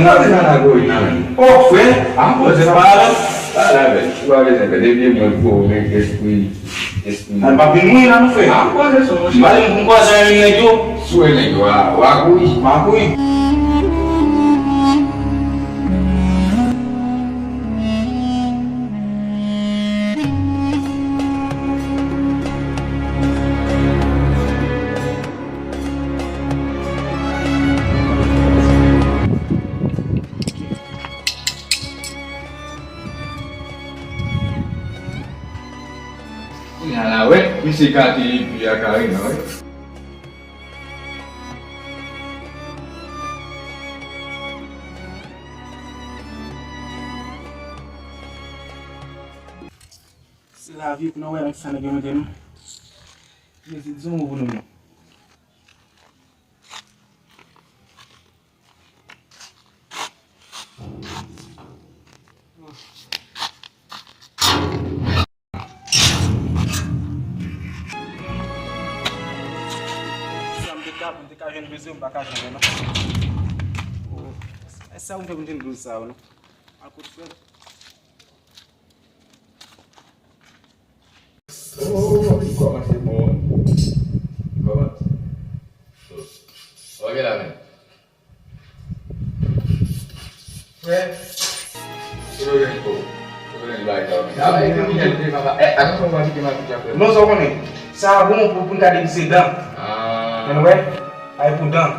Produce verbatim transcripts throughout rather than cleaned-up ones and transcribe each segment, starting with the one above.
Sa se sa la goyi nan men. O, frè, a m poze pa la. Pa la, men. Ou pa bezwen fè. Depi mwen pwomèt espri, espri. Nan pa vin mwen la, non, frè. A m poze sou mwen. M pa vin pou m kwaze menm nèg yo. Si w wè nèg yo, a, w a kouri. M a kouri. Kounye a la, wè, misye gate epi a Karina, wè. Se lavi pou nou wè nan ki sa nèg yo mete nou. Mezi di yon mo pou nou menm. Sa m te ka, m te ka jwenn bezwen, m pa ka jwenn non. E sa ou fè pou m jwenn blues sa yo non. Al kout frèt. Oh, li kòmanse bon. Li kòmanse. Ok la men. Frè. Yo gen ko. Yo gen bagay sa men. A, e, e, e, papa. E, atansyon, pa pikem ak pikem, frè. Non, sa w konnen. Sa a bon pou, pou n ka depise dan. Ah. Ann wè. Ay pou dan.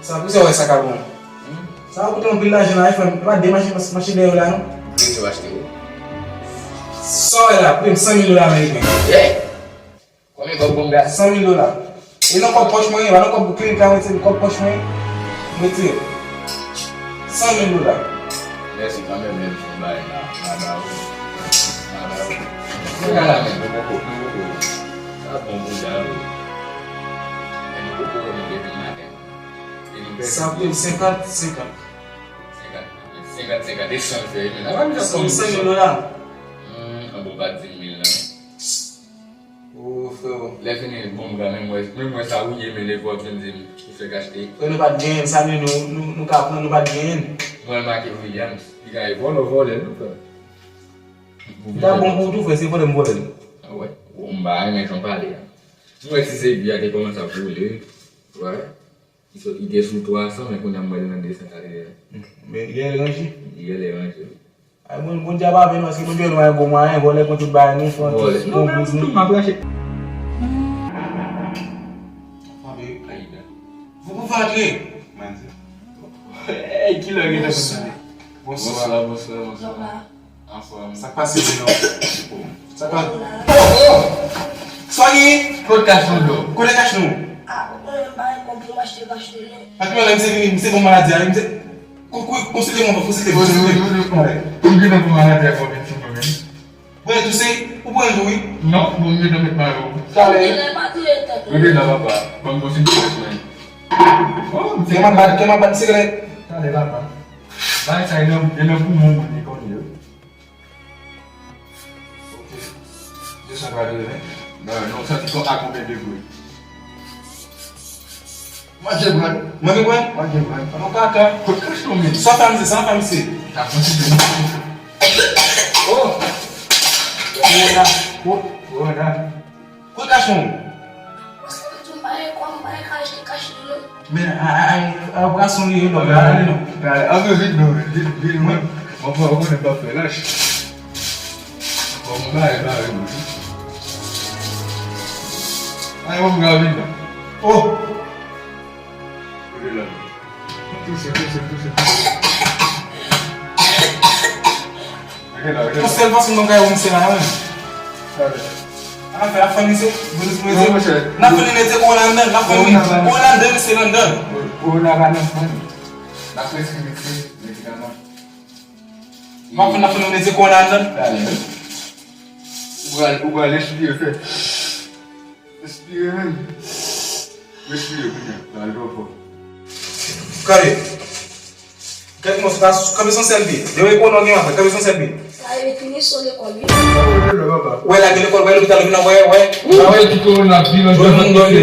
Sa pou se wè sa ka bon. Sa va koute yon pil lajan la, frè m. E pa de machin, machin dèyè w la, non? Premye yo achte wi. Sa w wè la, premye san mil dola ameriken. Yeah! Konbyen kòb pou m gade? San mil dola. E nan kòb pòch mwen, e pa nan kòb klinik la, mwen se kòb pòch mwen, mwen tire. San mil dola. Mèsi kanmenm, menm si w bay la, m a ba ou. M a ba ou. Mwen ka la menm, mwen poko, mwen poko. Sa bon pou dal ou. Men nou poko remet depi maten. Sa pou senkant, senkant. Senkant, senkant, senkant, echanj fè, men nan pa bezwen konn san mil dola. Hmm, an bon pa di mil non. O, frè. Lè fini, bon, m ka menm wè, menm wè sa ou ye, men lè vòt vin di m, ou fèk achte. Frè, nou pa t genyen, sa nou, nou, nou, nou ka pran, nou pa t genyen. Mwen make Williams, li ka vòlè, vòlè, nou, frè. Li ta bon pou ou tou, frè, se vòlè m vòlè l. A wè, ou m pa renmen jan w pale a. M wè ti Zebi a te kòmanse ap woule, wè. Li sot, li te sou twa san, men kounye a m wè l nan de san katreven. Men li rele ranje. Li rele ranje. Ay, bon, Bondye ap avè nou, paske Bondye wè nou gen gwo mwayen, vòlè pran tout bagay nou, pran tout, pran blues nou. Tout m ap rache. Ayiga. Vous pouvez entrer. Manzi. Ey, kilè w gentan konn tande? Bonswa. Bonswa, bonswa, bonswa. Anfòm. Sa k pase, Zeno? Sa k pase? Oh, oh! Sa w genyen? Kote kach nou do? Kote kach nou? Ah, ou konnen m pa gen kòb pou m achte kach nou non. Ak mwen la, misye vini, misye bon maladi a, misye. Kou, kou, konsilte mwen, konsilte mwen, konsilte mwen. Ou gentan pran maladi a konbyen ti mwen menm? Bon, touse, ou pran jou, wi. Non, bon, m gentan met mayo. Talè. Gentan pa touye tèt ou. Rete la, papa. Ban m konsilte kach mwen. Oh, misye. Kè m ap bat, kè m ap bat, misye genlè. Talè, papa. Bagay sa, e nan, e nan poumon mwen li konn ye. Ok. De san katreven. Non, non, sa ti kon a konbyen degre? Manje bwèt. Manje bwèt? Manje bwèt. Mwen kaka. Kot kach nou men? Sa fè misye, sa fè misye. Sa fè misye. Oh! Wona. Wona. Kote kach nou? Paske m di w m pa gen kòb, m pa gen kach, te kach li non. Men, a, a, a, a, operasyon li ye, non, ale non. Antre vit non, vit, vit, mwen, mwen, mwen, mwen, mwen pa fè lach. Bon, mwen bare, bare, mwen. Ay, mwen, mwen, vin non. Oh! Kote la? Touse, touse, touse, touse. Gade la, gade la. Yon sèl fason nou ka wè misye la, wi. Gade. N ap fè, n ap fè misye, Bondye pou misye. Non, monchè. N ap fè li mete kò l anndan, n ap fè li. Kò l anndan, misye anndan. Kò l anndan, frè. N ap preskri misye medikaman. N ap fè, n ap fè nou mete kò l anndan. Gade, wi. Ou pral, ou pral espire fè. Respire menm. Respire kounye a. Pral twò fò. Kanpe. Kèk mò, se pa kanpe sou sèl pye. Dewe kono gen apre. Kanpe sou sèl pye. Sa e fini sou lekòl, wi. Wè la gen lekòl, wè lopital, lopital, wè, wè. Ou wè ki kowona ap vin andan moun dòmi.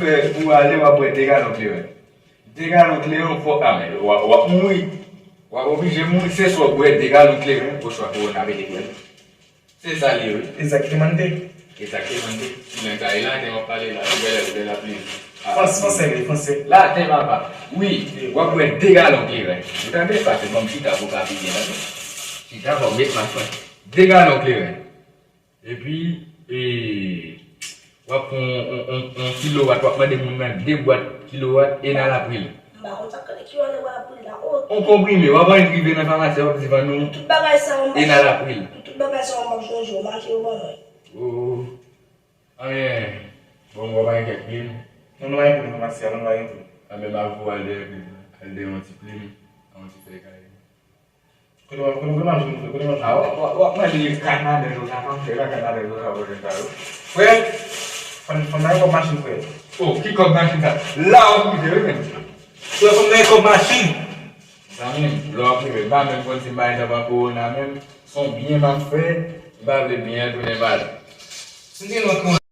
fè, pou ale, w ap bwè de galon kleren. De galon kleren, fò, a, men, w ap, w ap mouri. W ap oblije mouri, se swa w bwè de galon kleren, oswa kowona pete pran. Se sa l ye, wi. Exactamente. Exactamente. Ti nèg sa, e laten w ap pale la, ou genlè, ou genlè lapli. Ah, franse, franse, wi, franse. Laten, papa. Wi, w ap bwè de galon kleren. Ou tande? Pase ban m chita pou w ka pi byen tande. Chita, fò w met m aswè. De galon kleren. Epi, e, w ap pran yon, yon, yon, yon kilowat, w ap mande moun nan de bwat kilowat, Enalapril. M pa konn sa k rele kilowat, Enalapril la. Oh, yon konprime, w ap al rive nan famasi a, w ap di vann nou, tout bagay sa yo, m pa Enalapril. Tout bagay sa yo, m pa sonje, w mache yo ban mwen. Oh. Anyen, bon, w ap al gen kèk plim. Non, nou pa gen plim nan famasi a, non, nou pa gen plim. Anben, m ap voye w al dèyè plim nan, al dèyè yon ti plim, yon ti fèy kay. Kote w ap, kote w ap manje, frè? Kote w ap manje? Ah, w ap, w ap, w ap manje kanadèz ou sa, fanm, se la kanadèz ou sa, ou sa yo. Frè, fanm, fanm nan gen kòb machin, frè. Oh, ki kòb machin sa? La w ap rive, wi, menm. Frè, fanm nan gen kòb machin. Zanmi m, lè w ap rive, m pa menm konn si m pa gentan pran kowona menm. Se yon byen m ap fè, m pa vle byen an tounen mal. Si m te nan kowona,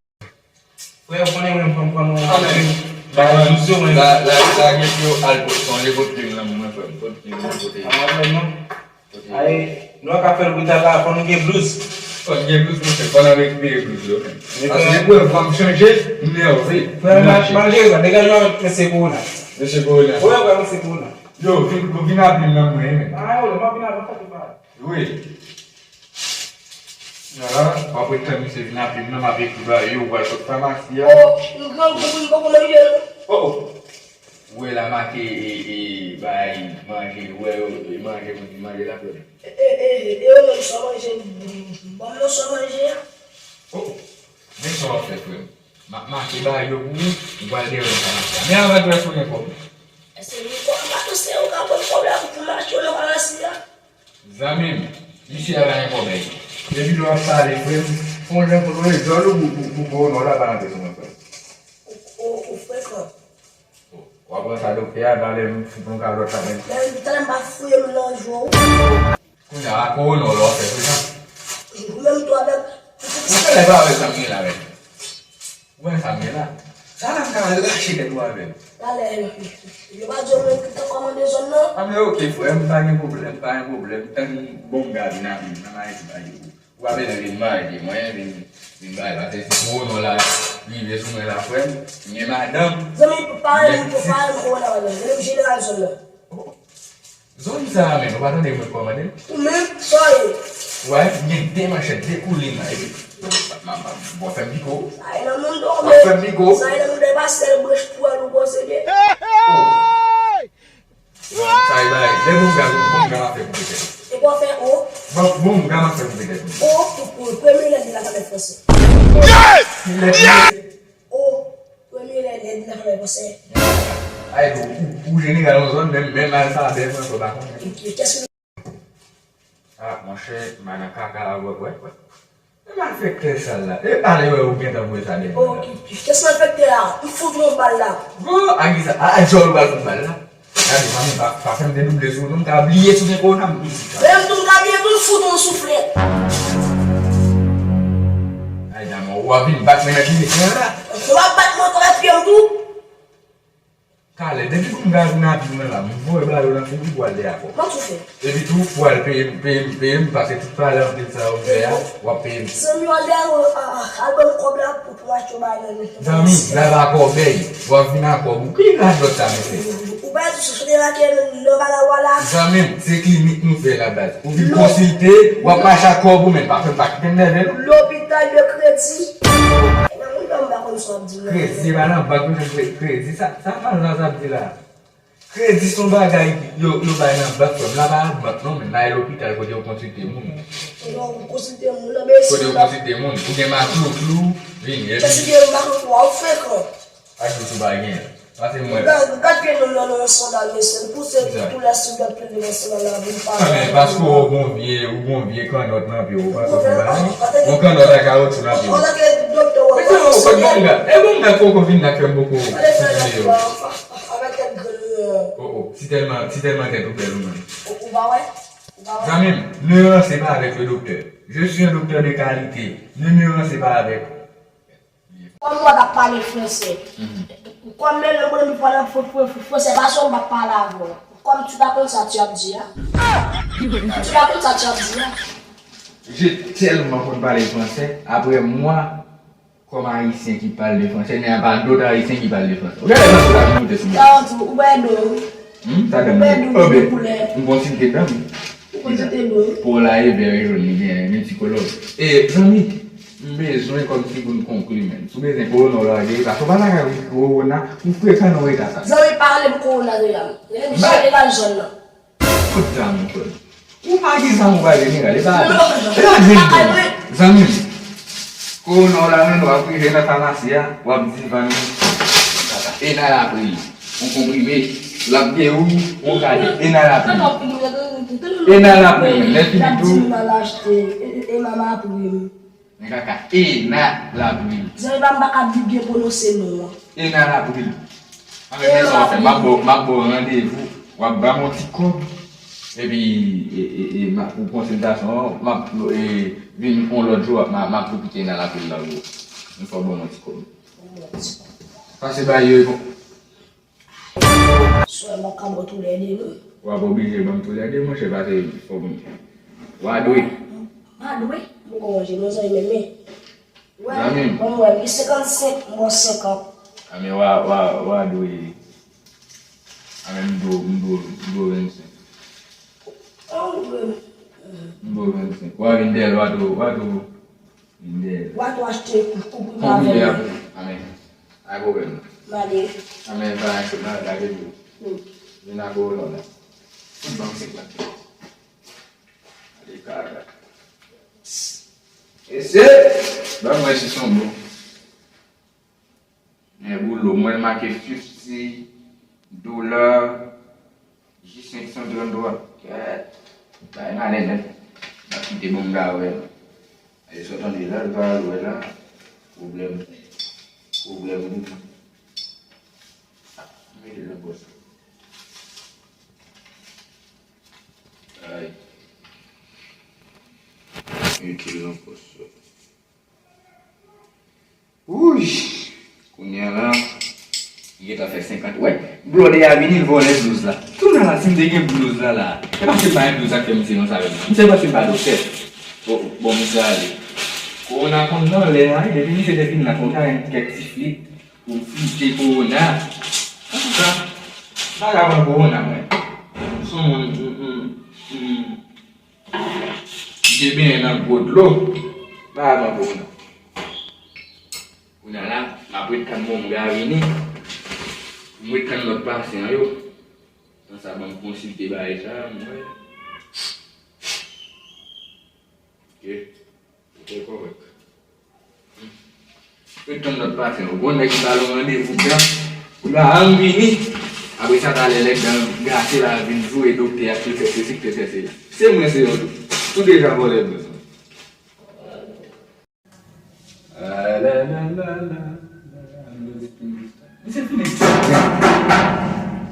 Frè, ou konnen mwen, m pran, pran, mwen, ah, men, bagay dous yo, mwen. La, la, la, gen pou yo al pot, sonje pot plim nan pou mwen, frè. Pot plim nan, kote? Ah, frè, non. Kote? Ay, nou ka fè lopital la, fò nou gen blouz. Fò n gen blouz, monchè, fò n al rekipere blouz yo, men. Paske depi w wè vwa m chanje, m nève, frè, m ma-, lache. Malgre sa, degaje w avèk mesye kowona. Mesye kowona. Wi, frè, mesye kowona. Yo, vin, vin apre m nan mwen, men. Ah, yo, m ap vin avan, fè tout bagay. Wi. Ah, w ap ret tann misye vin apre m nan, m ap ekri ba yo, ou pral sot famasi a. Oh, nou grangou, nou poko manje, non. Oh, oh. Ou wè la make, e, e, bay manje, ou wè yo, e, manje, moun ki manje la, frè. E, e, e, e, yo menm sa manje, ban m nan sa manje a. Oh, oh. Men sa w ap fè, frè m. M ap make ba yo pou ou, ou pral dèyè nan famasi a. Men avan tou, èske w gen kòb? Èske m gen kòb? M pa tou se ou ka ban m kòb la pou, pou m achte yo nan famasi a. Zanmi m, misye a pa gen kòb, èy. Depi lè w ap pale, frè m, fè yon jan kontwole djòl ou pou, pou, pou kowona w la pa rantre sou mwen, frè m. Ou, ou, ou frekan. W ap pran sa doktè a, talè m fout yon kalòt la, men. Men talè m pa fouye m nan je w. Kounye a, kowona w la w ap fè frekan. Ou menm tou avèk. Ou fè pa wè sa m gen la, men. Ou wè sa m gen la? Talè m ka rache tèt ou avè m. Talè, yo pa di yo mwen ki te kòmande zòn nan? A, men oke, frè, m pa gen pwoblèm, pa gen pwoblèm. Tann Bonga vin avè m nan Ayiti, pa gen pwoblèm. Ou pa bezwen vin mande mwen, vin, vin bay la. Se si pou non la rive sou mwen la, frè m. M gen madanm. Zanmi, pa renmen, pa renmen kòmanda madanm. Renmen jeneral zòn nan. Zòn sa a menm, ou pa tande mwen kòmande? Ou menm, sa w ye? Wè, m gen de manchèt, de koulin la, epi. Ma, ma, ma, w ap fè m piko. Sa e nan moun w ap fè m piko. Sa e nan moun w pa sèl branch pwèl ou posede. Oh. Sa e bay. Lè bon gaz, bon gaz ap fè koupe tèt. E pa w fè o? Bon, bon gaz ap fè koupe tèt. O, pou, pou, premye lèt de lalfabè fransè. Yes! Lèt. O, premye lèt de lalfabè fransè. Ay, ou, ou, ou jeneral yon zòn, menm, menm alfabè fransè ou pa konnen. Kès ki Ah, monchè, m nan kaka a, wè, wè, wè. E malfektè sal la. E pale wè ou gentan voye sa dèyè la. Oh, kès malfektè a? M fout ou yon bal la. Go, a kisa? A, a djòl ou pral fout bal la. Gade, manmi, pa, pa fè m dedouble sou ou non, m ka bliye si w gen kowona, m bliye. Menm tou m ka bliye tou, m fout ou yon souflèt. Ay, daman, w ap vin bat mwen nan pye m la. Ou ap bat mwen ankò nan pye m tou? Talè, depi pou m gaz nan pye mwen la, m voye ba yo nan figi pou al dèyè kòb. Mwen tou fè. Epi tou, pou al peye m, peye m, peye m, paske tout pale anpil sa yo fè a, w ap peye m. Zanmi, al dèyè, a, a, al ban m kòb la pou, pou m achte yon bagay nan men. Zanmi, la pa kòbèy, w ap vin ak kòb ou. Ki radòt sa, mesye? Ou pa di sou sote la ke nan bala wala. Zanmi m, se klinik nou fè la baz. Ou vin konsilte, w ap mache ak kòb ou, men pa fè m pa kite m nève non. Lopital de kredi. Nan moun nan m pa konn sa w ap di non. Kredi, se pa nan bank nou jwenn kre-, kredi. Sa, sa mal la sa ap di la. Kredi se yon bagay yo, yo bay nan bank, frè m. La pa nan bank non, men la e lopital kote yo konsilte moun. Kote yo konsilte moun, nan medsin. Kote yo konsilte moun. Ou gen maklouklou, vini. Epi kès ki gen maklouklou a, ou frekan. Ak yo sou pa gen. Pase mwen. Gad, gad pye nou nan yon sandal, mesye. L pouse tou lè sou dòt pye l devan sandal la, vin pale. A, men, paske w gon vye, ou gon vye kannòt nan pye w, ou pa konn sa. Yon kannòt a kawotchou nan pye w. Antanke doktè, w ap fè yon sandal. E bon, gad, e bon, gad, poko vin la fè m poko. Gade fè la, avèk tèt grenn. Oh, oh, si tèlman, si tèlman tèt ou bèl ou menm. Ou, ou pa wè? Ou pa wè? Zanmi m, ne rancez pas avec le docteur. Je suis un docteur de qualité. Ne me rancez pas avec. Kòm mwen pa pale fransè, kòm men lè mwen pale fr-, fr-, fr-, fransè, pa sou mwen pa pale avè w. Kòm tu pa konn sa tu ap di a. Tu pa konn sa tu ap di a. J'ai tellement konn pale fransè, après moi, comme haïtien qui parle de français, il n'y a pas d'autres haïtiens qui parlent de français. Ou gade sa pou ta vin moute sou mwen. Sa w di, ou bwè dlo. Hmm, sa dam nan. Ou bwè dlo de koulè. M gon ti dlo. Ou konn site dlo wi. Po w la e vè e jòn, li gen, li gen ti kolò. E, zanmi, m bezwen kòmsi pou n konkli, menn. Si w bezwen kowona w lage, paske w pa ta ka wi kowona, ou frekan nan eta sa. Zanmi, pa rele m kowona deja. Rele m jeneral zòn nan. Kot zam ou, frè m? Ou pa gen zam ou pa jeneral, e pa, e pa grenn non. Zanmi m, kowona w la menm, w ap rive nan famasi a, w ap di vann li. Ena la pri. Yon konprime, l ap gen ou, yon kade, ena la pri. Ena la pri, lè fini tou. Ena la pri. Men kaka, ena la pri. Zanmi pa m pa ka byen pwononse non an. Ena la pri. Anben, men sa w fè, m ap ba w, m ap ba w randevou, w ap ba m yon ti kòb, epi, e, e, e, m ap, pou konsiltasyon an, m ap, e, vin yon lòt jou, m ap, m ap, m ap tou kite ena la pri la pou ou. Yon fwa w ban m yon ti kòb. Pase bay yo, e bon. Sou m ap ka ba w toulède non. W ap oblije ban m toulède, monchè, paske fòk m, w a dwe. M pa dwe. M poko manje non, zanmi, men, men. Zanmi m. Bon, mwen, m gen senkannsenk, m ba w senkant. A, men w a, w a, w a dwe. A, men m dwe, m dwe, m dwe vennsenk. An, ou dwe. M dwe vennsenk. W a vin dèyè l, w a tou, w a tou. Vin dèyè l. W a tou achte konprime avè l. Konprime avè l. A, men. Pa gen pwoblèm. M ale. A, men, pa anyen, m al lage dlo. Vin ak ou la. Fout ban m senkant. Ale kaka. Mesye, ban mwen si son bon. Men boulo, mwen make fifty dola, J senk san tranntwa. Kèt. Bay malè nèt. M ap kite Bonga wè. E sa w tande la, l pa al wè la. Pwoblèm. Pwoblèm. Mete l nan pòch. Ay. Mete l nan pòch. Wouy! Kounye a la, Blòdè a vini, l vòlè blouz la. Tounen la, si m te gen blouz la la. E paske m pa gen blouz la k fè misye konsa menm. Misye panse m pa doktè. Bon, bon, misye ale. Kowona konn nan lè a, wi. Depi misye te vin la, fò m ta jwenn kèk ti flit pou m flite kowona. Antouka, m pa ka pran kowona, mwen. M se yon moun, m, m, m, m te benyen nan gwo dlo. M pa ka pran kowona. Kounye a la, m ap ret tann Monga vini. M ret tann lòt pasyan yo. Nan sa, ban m konsilte bagay sa, m wè. Ok. Ok, kòrèk. M ret tann lòt pasyan yo. Gon nèg m ba l yon randevou dan. Pou la, an vini. Apre sa, talè lè dan gate la vin joure doktè a, ki fè sesi, ki fè sesi. Se mwen, se yo tou. Tou deja vòlè blan. Misye fini.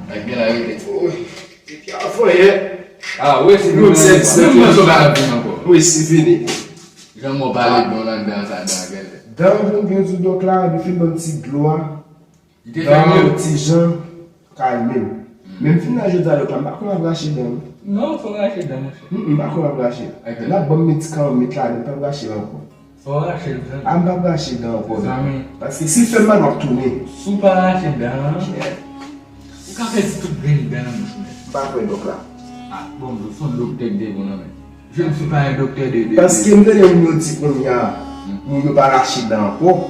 Nèg gen la rete. Wi. Depi avan yè. Ah, wi, si nou menm mwen so pa vin ankò. Wi, si fini. Jan mwen pale bon nan dan sa dan gèlè. Dan mwen gen di dòk la, epi fin ban m ti dlo a. Li te fè mye. Ti jan kalme m. Men m fin la jodi a, dòk la, m pa konn ap rache dan m. Non, fò rache dan, monchè. M, m pa konn ap rache. Ok. N ap ban m medikaman, m met ladan, m p ap rache l ankò. Fò rache l, zanmi. A, m p ap rache dan ankò, dòk. Zanmi. Paske si l fè m mal, m ap tounen. Si w pa rache dan, ou ka pèdi tout grenn dan nan bouch ou nèt. M pa kwè, dòk la. Ah, bon, se yon doktè k te bon nan men. Je ne suis pas un docteur de, de, de. Paske m tande moun yo di kounye a, moun yo pa rache dan ankò.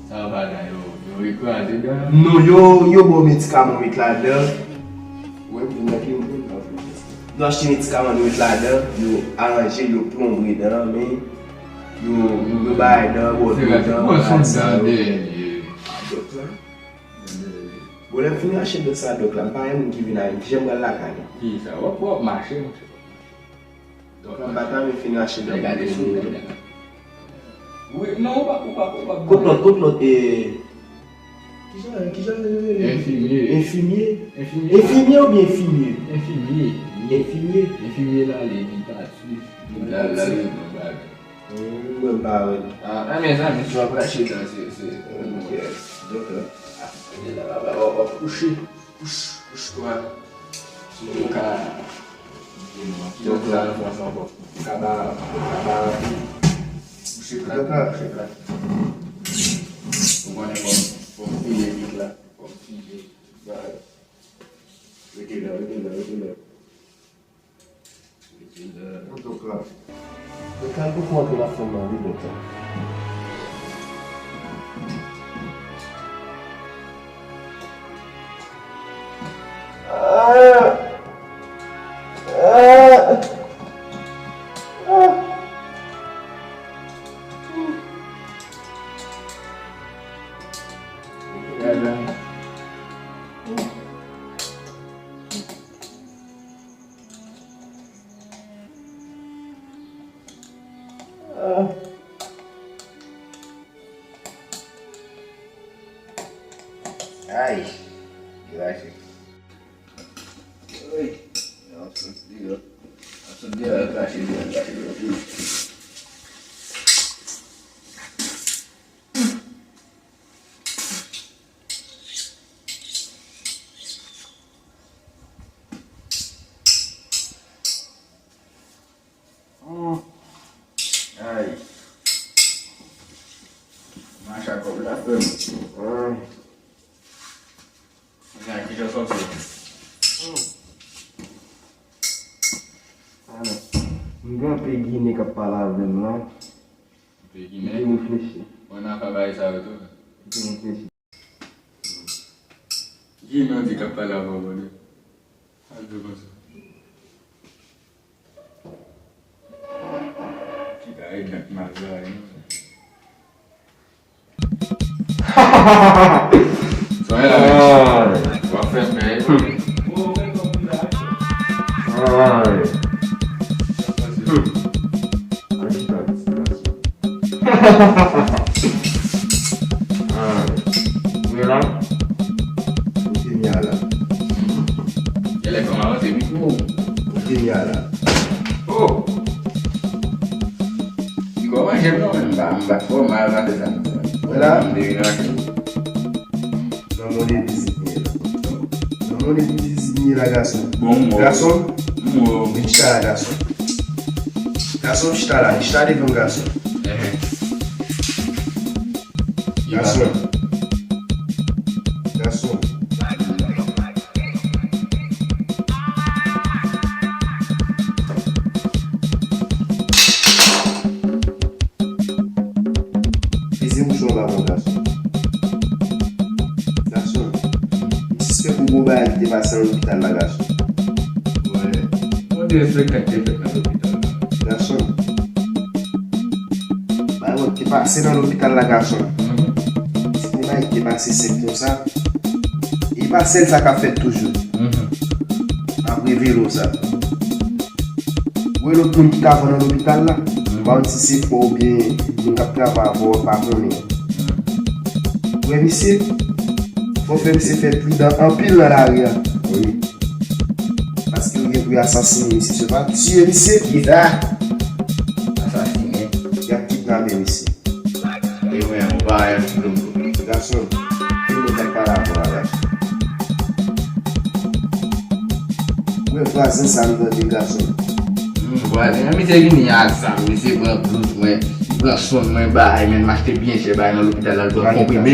Sa yo pa dan, yo, yo rekraze dan. Non, yo, yo ba w medikaman, yo met ladan. Wi, m vin nan klinik, wi, m nan klinik. Nou achte medikaman, nou met ladan, yo aranje, yo plonbre dan, men yo, yo bay dan, ba w dlo dan, ba w sa. Dòk la. Bon, lè m fin rache dan sa, dòk la, m pa yon moun ki vin a, ki janm pral lakay mwen. Ki sa? W ap, w ap mache, monchè. Donk, m pa ta vle fin rache dan. Gade sou mwen. Wi, non, ou pa, ou pa, ou pa. Kot lòt, kot lòt, e, kijan, kijan yo rele? Enfimye. Enfimye? Enfimye. Enfimye oubyen enfimye? Enfimye. Enfimye? Enfimye la, li, li pa swiv. Li pa swiv. Mwen pa wè. Ah, mezanmi, si w ap rache dan, se, se. Yes, doktè. Ah, w ap kouche. Kouch, kouch twa. Si w ka, si w ka, kaba, kaba, kouche plat, kouche plat. Ou konnen fò m, fò m file vit la, fò m file. Rete la, rete la, rete la. Antouka, doktè, l poko antre nan fanm nan, wi, doktè. Ah! Ah! Ah! Ay, krache. Wi, ap sot deyò. Ap sot deyò, krache deyò, krache deyò. Hmm. Ay. Mache ak kòb la, frè m. Ay. Kounye a, kijan sòti? Hmm. Alò, m gen anpil Ginen k ap pale avè m la. Anpil Ginen? M te reflechi. Mwen nan ka bay sa yo tou. M te reflechi. Ki non di k ap pale avè w, bòdè? Al di konsa. Ki ka ede ak mal la, non? Sa w la, w ap fè m pè. Ay. Ay. Ay. Ah, ou ye la? Ou te nye la. Genlè fè m avanse mikwo. Ou te nye la. Oh! Li kòmanse non, men m pa, m pa, bon, m pa avanse sa. Ou la? M te vin rache. Nan mode vizit mwen la. Nan Mwen depi zizi m ye la gason. Bon, m wè. Gason, m wè. Vin chita la gason. Gason, chita la, chita devan m gason. Ehe. Gason. Gason. Peze bouchon w ba mwen, gason. Gason, m sispèk ou gon bagay ki te pase nan lopital la, gason. Wè. Yon derespektan ki te fèt nan lopital la. Gason. Bagay ki te pase nan lopital la, gason. Mhm. Se te bagay ki te pase senp konsa. E pa sèl sa k ap fèt toujou. Mhm. M ap revele w sa. Ou wè lòt moun ki ka vann nan lopital la? M pa konn si se fò oubyen moun k ap travay avè w, m pa konnen. Ou wè misye? Fò w fè misye fè pridan anpil nan lari a. Wi. Paske yo gen pou yo asasinen misye. Se pa tiye misye. Kidnape. Asasinen. Y ap kidnape misye. E mwen, ou pa wè yon ti dlo m tou. Gason, ki moun k ap pale avè w la, gason? Ou wè vwazen sa m tande, gason? Hmm, vwazen an, misye vini ak zam, misye pran blouz mwen, li pran sonn mwen, bay, men m achte byen chè, bay nan lopital la, l pran konprime.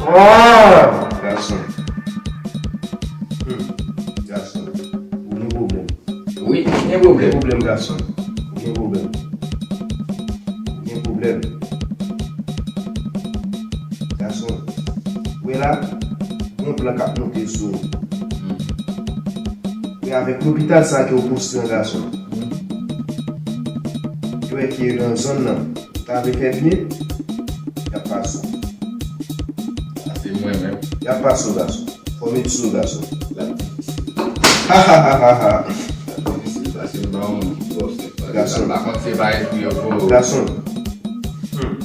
Vwazen. Gason. Hmm, gason. Ou gen pwoblèm. Wi, gen pwoblèm. Gen pwoblèm, gason. Gen pwoblèm. Gen pwoblèm. Gason. Ou wè la, gon plan k ap monte sou ou. Hmm. E avèk lopital sa ke w konstwi an, gason. Hmm. Yo wè ke nan zòn nan, ou ta vle fè byen, y ap pase w. Sa se mwen menm. Y ap pase w, gason. Fò w met sou w, gason. L ap difisil. Ha, ha, ha, ha, ha. L ap difisil, paske m pa yon moun ki twò senp. Gason. M pa konn se pa espri yo fò. Gason. Hmm.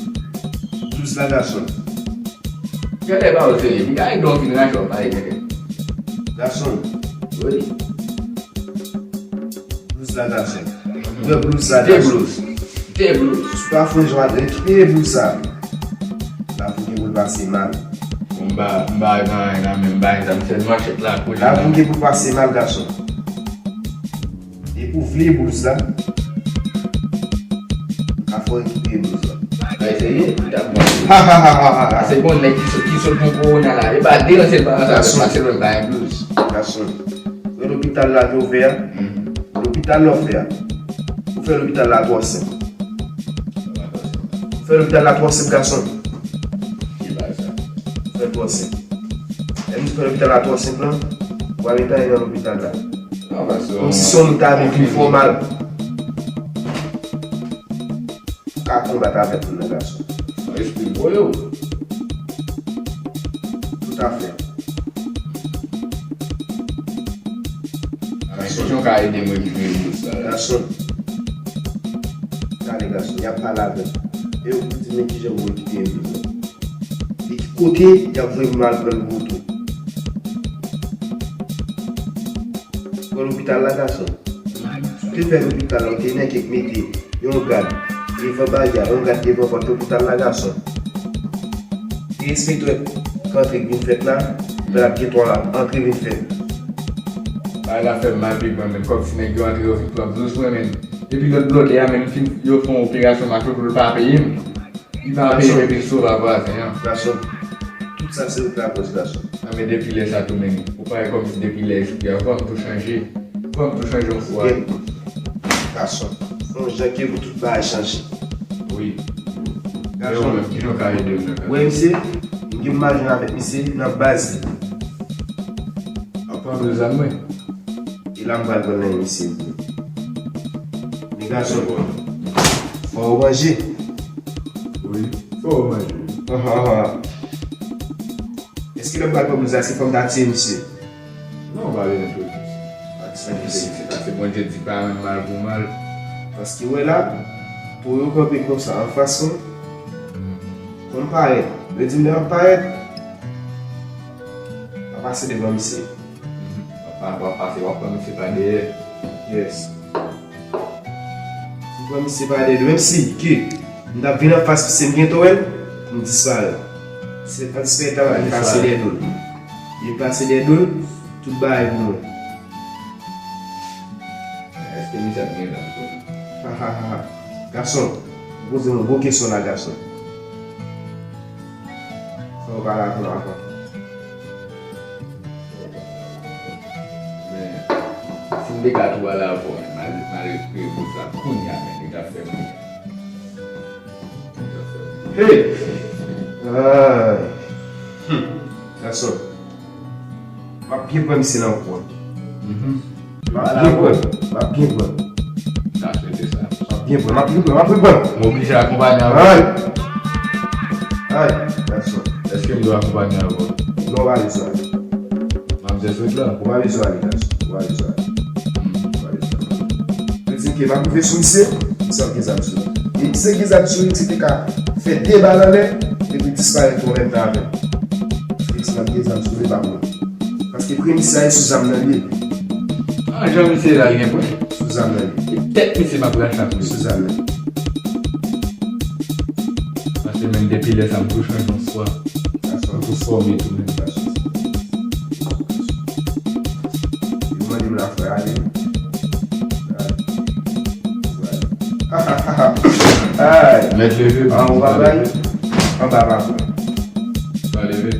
Blouz la, gason. Kèlè pa w serye? Piga e don fin rache w pale kèkè. Gason. Wi. Blouz la, gason. Ou wè blouz sa, gason. Kite blouz. Kite blouz. Si w pa fè jan, rekipere blouz sa. Lavou gen pou l pase mal. Bon, m ba, m ba nan, nan men m bay zam, sèl manchèt la, kou li. Lavou gen pou l pase mal, gason. Depi w vle blouz la, m ka fè w rekipere blouz la. Bay serye, li t ap bon. Ha, ha, ha, ha, ha. Sa se bon nèg ki sot, ki sot nan kowona la. E pa deranje l pa nan sa, gason. Pase lòt bay blouz. Gason. Wè lopital la ke w fè a? Mhm. Lopital la w fè a. Ou fè lopital la twò senp. Ou fè lopital la twò senp, gason. Ki bagay sa? Ou fè l twò senp. Lè m di fè lopital la twò senp lan, ou pa met anyen nan lopital la. Non, paske kòmsi se yon moun ta vin pi fè w mal. Ou ka konbat avèk moun nan, gason. Sa espri m voye w. Toutafè. Gason. Kijan w ka ede m rekipere blouz sa la? Gason. Gade, gason, y ap pale avèk ou. E yo pou di men kijan pou rekipere blouz la. E ki kote y ap voye m al pran l pou ou tou. Pran lopital la, gason. Ou te fè lopital la, ou te nèk k mete yon gad devan bagay, yon gad devan pòt lopital la, gason. Te respekte wè k antre k vin fèt la, fè l ap gen twa la, antre vin fèt. Bagay la fè m mal pi grann, men kòmsi nèg yo antre yo vin pran blouz mwen, men epi lòt blòdè a, men m fin, yo fè yon operasyon mache pou l pa peye m. Li pa peye epi l sove vwazen an. Gason, tout sa se ou k lakòz, gason. Nan men depi lè sa tou menm, ou parèt kòmsi depi lè espri a, fò m tou chanje. Fò m tou chanje yon fwa. Gason, fè yon jan ke pou tout bagay chanje. Wi. Gason. E ou menm, kijan w ka ede m nan ka? Wè misye, m gen m pa jwenn avèk misye nan baz li. Ap pran blouz zam mwen. E la m pral pran nan misye vre. Men gason, fò w manje. Wi, fò w manje. Ahanhan. Èske lè m pral pran blouz la, se fò m ta tiye misye? Non, w pa bezwen touye misye. Pa bezwen touye misye. Paske Bondye di pa rann mal pou mal. Paske wè la, pou yo kanpe konsa anfas mwen, pou m parèt. Yo di m lè m ap parèt, pa pase devan misye. W ap pa, w ap pase, w ap pran misye pa dèyè. Yes. M pran misye pa dèyè. Menm si ke m t ap vin anfas misye, m gen twèl, m disparèt. Se an disrespè, li pase dèyè do l. Li pase dèyè do l, tout bagay pou mwen. Èske misye ap gen zam tou? Ha, ha, ha, ha. Gason, ou poze yon gwo kesyon la, gason. Fò w pale avè l avan. Men, si m te ka tou pale avè w, m al, m al rekipere bout la kounye a, men, li t ap fè m. Hey! Ay! Hmm. Gason. M ap byen pran misye nan kou an. Mhm. M ap byen pran. M ap byen pran. Sa se te sa. M ap byen pran. M ap byen pran. M ap byen pran. M oblije akonpanye avè w. Ay! Ay! Gason. Èske m dwe akonpanye avè w? Non, w pa bezwen ale. Manzè sot la. Ou pa bezwen ale, gason. Ou pa bezwen ale. Ou pa bezwen ale. Yo di m ke m ap rive sou misye, misye ap gen zam sou li. E misye gen zam sou li, misye te ka fè de bal anlè, epi disparèt an menm tan avè l. Paske misye ap gen zam sou li, pa pou li. Paske premis la, e sou zam nan li ye. Ah, jan misye la, li gen pwen. Sou zam nan li ye. E tèt misye m ap rache ak li. Sou zam nan li. Paske menm depi lè sa, m tou chanje yon swa. Gason. M tou fòme tou menm. Gason. Yo mande m la fè ale. Ay. Mèt leve, an ou pa bay. Anba pa pran. Pa leve.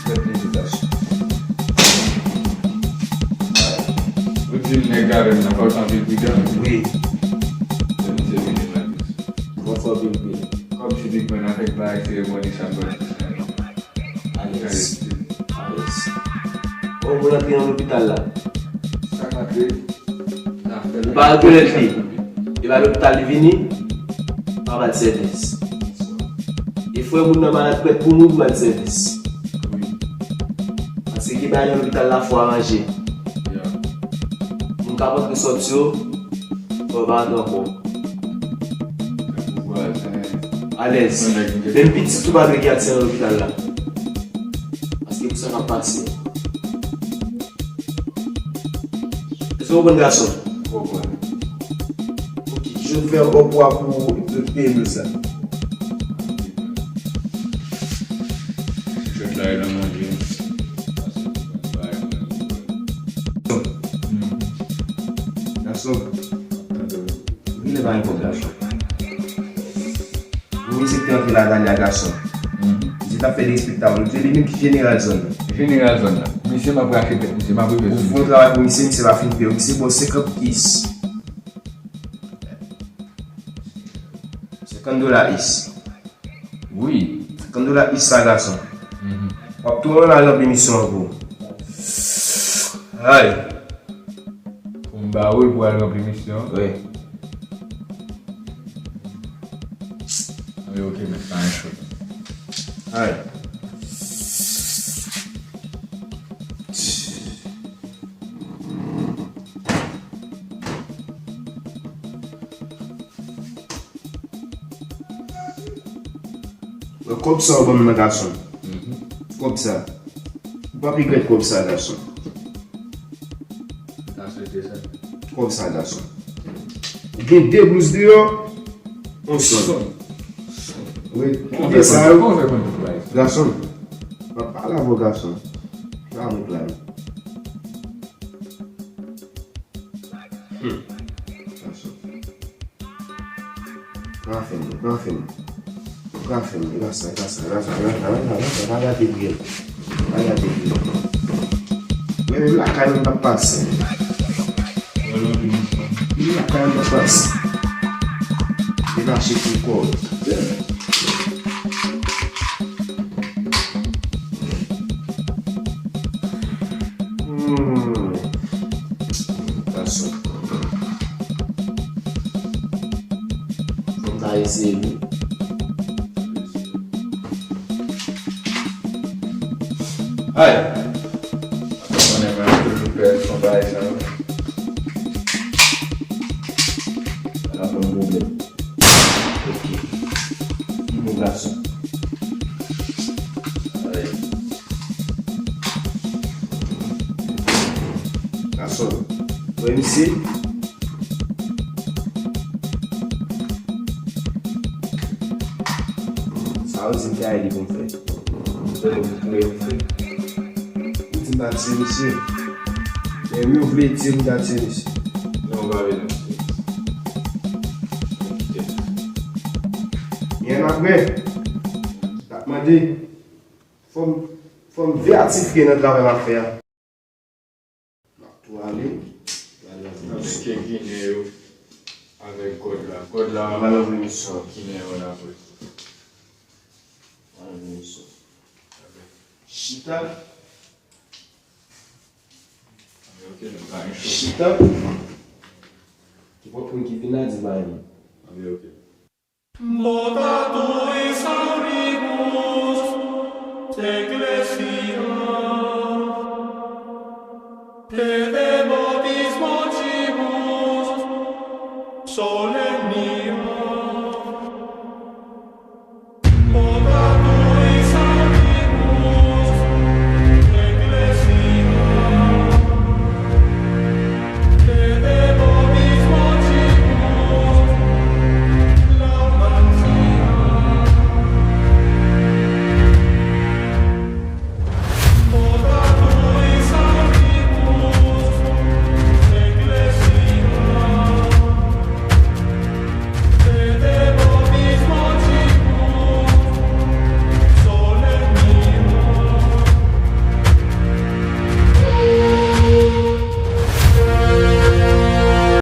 Mèt leve, gason. Ou di nèg avè m nan, fò l fè anpil pridan. Wi. Se misye vini la. Fò fè anpil pridan. Kòm si Big Man avèk bagay seremoni sa m pral fè. Alèz. Alèz. Bon, moun antre nan lopital la. Sa k antre? Ou pa rekonèt li. E pa lopital li vini, pa ba l sèvis. E frè moun nan malad prèt pou mouri, ba l sèvis. Paske gen bagay nan lopital la fò aranje. Moun k ap antre sòti yo, fò yo pa antre ankò. Alèz. Menm pitit ou pa dwe gen aksè nan lopital la. Paske pou sa k ap pase. Èske w konprann, gason? Konprann. Ok, je vais au bois pou P M E sa. Jwèt la e nan manje. Gason. Wi, lè pa gen pwoblèm. Yon mesye ki te antre ladan li a, gason. Misye t ap fè derespektab. Misye li menm ki jeneral zòn nan. Jeneral zòn nan. Misye m ap rache tèt misye, m ap rive sou misye. Ou fè yon travay pou misye, misye pa fin peye w. Misye ba w senkant is. Senkant dola is. Wi. Senkant dola is sa, gason. W ap tou al ranpli misyon an pou ou. Ay. Pou m ba ou l pou al ranpli misyon an? Wi. Wi, ok, men pa gen cho. Ay. Kòb sa w ban m nan, gason. Kòb sa. Ou p ap regrèt kòb sa, gason. Kòb sa, gason. Ou gen de blouz deyò, yon sòn. Wi, kite sa yo. Gason. M ap pale avè w, gason. Sa mwen play. Hmm. Gason. Pran fè m, pran fè m. Pran fè m, e pa sa, e pa sa, e pa sa, e pa sa, e pa sa, e pa sa, pa gate pri l. Pa gate pri l. Men menm lakay mwen p ap pase. Menm lakay mwen p ap pase. Li mache pou kò l. Hmm. Gason. Fò m ta eseye wi. Ay! Konnen mwen ap toujou pè son bagay sa yo. Sa ka fè m pwoblèm. Ok. Ki bon gason. Ay. Gason. Wè misye. A, ou di m ta ede pou m fè. Ou di m ta tiye misye. Men wi, ou vle di m ta tiye misye. Non, ou pa vle non. Kite. Byen apre, m t ap mande, fò m, fò m veyatif ke nan travay m ap fè a. M ap tou ale. M ap cheke Ginen yo avèk kòd la. Kòd la, m al anvoye misyon. Ginen yo la pou. M al anvoye misyon. Chita. Chita. Nenpòt moun ki vin la, di m pa renmen.